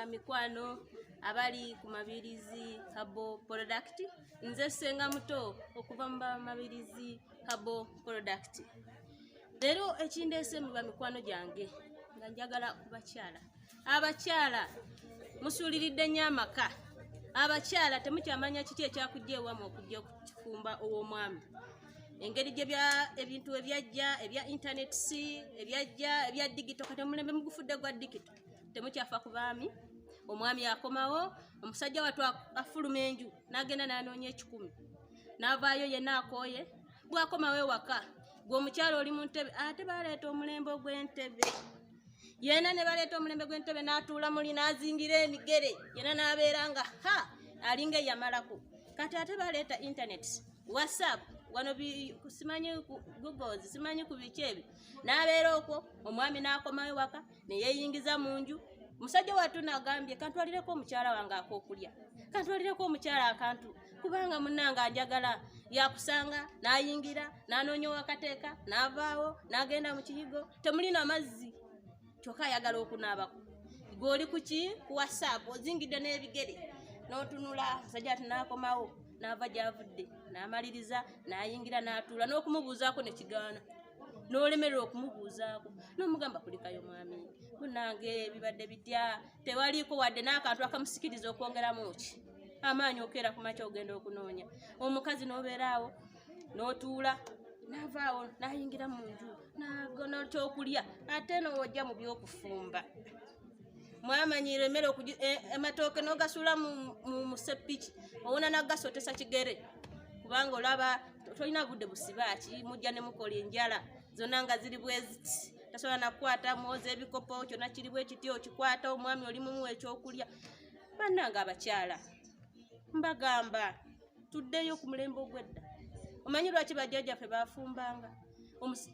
Bamikwano abali ku Mabirizi Herbal Product, nze Ssenga Muto okuva mu Bamabirizi Herbal Product. Leero ekindeese mu bamikwano gyange nga njagala ku bakyala. Abakyala musuuliridde nnyo amaka. Abakyala temukyamanya kiki ekyakujja ewammwe okujja okufumba ow'omwami. Engeri gye ebintu ebyajja ebya internet, ebyajja ebya digital, kati omulembe mugufudde gwa digital. Temukyafa ku baami. Omwami akomawo, omusajja wattu afuluma enju n'agenda n'anoonya 100, n'avaayo yenna akooye. Bw'akomawo ewaka, gwe omukyala oli mu ntebe, ate baleeta omulembe ogw'entebe yenna, ne baleeta omulembe gw'entebe, n'atuula muli n'azingira emigere yenna, n'abeera nga ha alinga eyamalako. Kati ate baleeta internet, WhatsApp wano, simanyi ku Googles, simanyi ku biki ebyo, n'abeera okwo. Omwami n'akomawo ewaka ne yeeyingiza mu nju. Musajja wattu nagambye, "Kantwalireko omukyala wange ak'okulya, kantwalireko omukyala akantu, kubanga munnange anjagala." Yakusanga n'ayingira n'anoonya owakateeka, n'avaawo n'agenda mu kiyigo, temulina mazzi, kyokka ayagala okunaabako. Gwe oli kuki? Ku WhatsApp, ozingidde n'ebigere n'otunula. Musajja ati n'akomawo n'ava gy'avudde, n'amaliriza, n'ayingira, n'atuula, n'okumubuuzaako ne kigaana, n'olemererwa okumubuuzaako, n'omugamba, "Kulikayo mwami, munange, bibadde bitya?" Tewaliiko wadde n'akantu akamusikiriza okwongeramu ki amaanyi okeera ku makya ogenda okunoonya omukazi. N'obeeraawo n'otuula, n'avaawo n'ayingira mu nju n'agona kyokulya. Ate n'owojja mu byokufumba, mwamanyiira emmere amatooke n'ogasuula mu sepiki, owona nagasotesa kigere, kubanga olaba tolina budde busiba ki. Mujja ne mukola enjala zonna nga ziri bweziti, tasobola nakukwata mwoza ebikopo, kyonna kiri bwe kiti, okikwata. Omwami oli mumuwa ekyokulya. Bannange abakyala, mbagamba tuddeyo ku mulembe ogw'edda. Omanyi lwaki bajjajjaffe bafumbanga?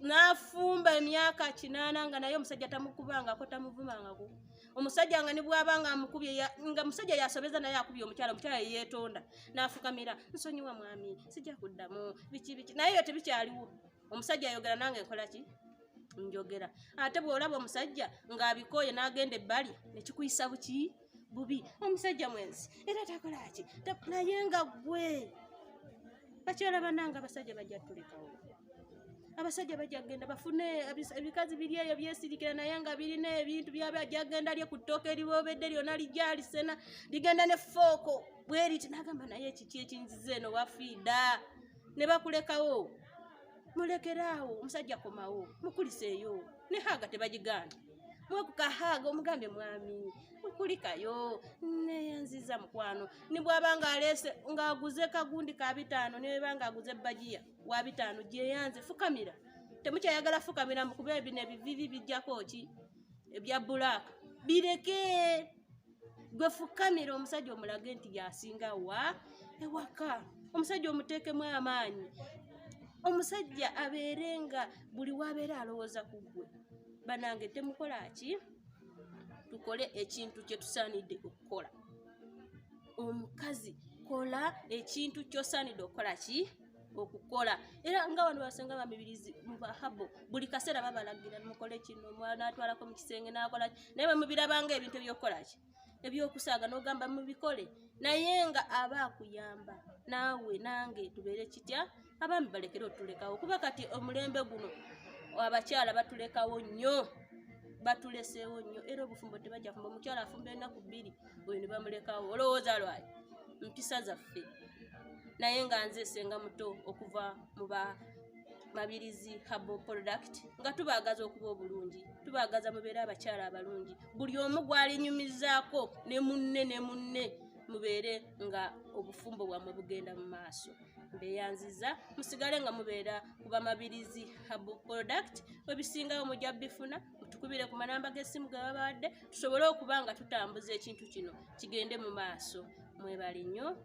N'afumba emyaka 80 nga naye omusajja tamukubangako, tamuvumangako. Omusajja nga ne bw'aba nga amukubye, nga musajja yasobeza naye akubye omukyala, omukyala yeyeetonda n'afukamira, "Nsonyiwa mwami, sijja kuddamu," biki biki. Naye yo tebikyaliwo. Omusajja ayogera, "Nange nkola ki? Njogera." Ate bw'olaba omusajja ng'abikooye n'agenda ebbali, nekikuyisa buki bubi, omusajja mwenzi era takola ki. Naye nga gwe bakyala bannange, abasajja bajja tulekawo. Abasajja bajja kugenda bafune ebikazi biri eyo byesirikira, naye nga birina ebintu byaba. Ajja genda lye ku ttooke eriboobedde lyonna, lijja alisena, ligenda ne fooko bweriti, nagamba, "Naye kiki ekinziza eno?" Wafiida ne bakulekawo. Mulekeraawo omusajja, komawo mukuliseeyo ne hug tebagigaana. Mwekuka hug, omugambye, "Mwami, mukulikayo, neyanziza mukwano." Ne bwaba ng'aleese ng'aguze kagundi ka 500, neba ng'aguze bagiya wa 500, gyeyanze, fukamira. Temukyayagala fukamira mukuba ebino ebivivi bijjako ki ebya black, bireke. Gwe fukamira omusajja, omulage nti yasinga wa ewaka. Omusajja omuteekemu amaanyi, omusajja abeere nga buli wabeera alowooza ku ggwe. Banange, temukola ki? Tukole ekintu kye tusaanidde okukola. Omukazi, kola ekintu ky'osaanidde okukola ki okukola. Era nga wano basenga bamibirizi mubahabo, buli kaseera babalagira, "Mukole kino." Omwana atwalako mu kisenge n'akola ki, naye bwe mubirabanga ebintu ebyokukola ki ebyokusaaga, n'ogamba, "Mubikole," naye nga aba akuyamba. Naawe nange tubeere kitya? Abaami balekere otulekawo, kuba kati omulembe guno abakyala batulekawo nnyo, batuleseewo nnyo. Era obufumbo tebajja fumba. Omukyala afumba ennaku 2, oyo ne bamulekawo. Olowooza lwaki? Mpisa zaffe. Naye nga nze Senga Muto okuva mu ba Mabirizi Herbal Product, nga tubaagaza okuba obulungi, tubaagaza mubeere abakyala abalungi. Buli omu gwalinyumizaako ne munne ne munne, mubeere nga obufumbo bwammwe bugenda mu maaso. Mbeyanziza, musigale nga mubeera ku Bamabirizi Herbal Product. Ebisingawo mujja bifuna, mutukubire ku manamba g'essimu ge babawadde, tusobole okuba nga tutambuza ekintu kino kigende mu maaso. Mwebale nnyo.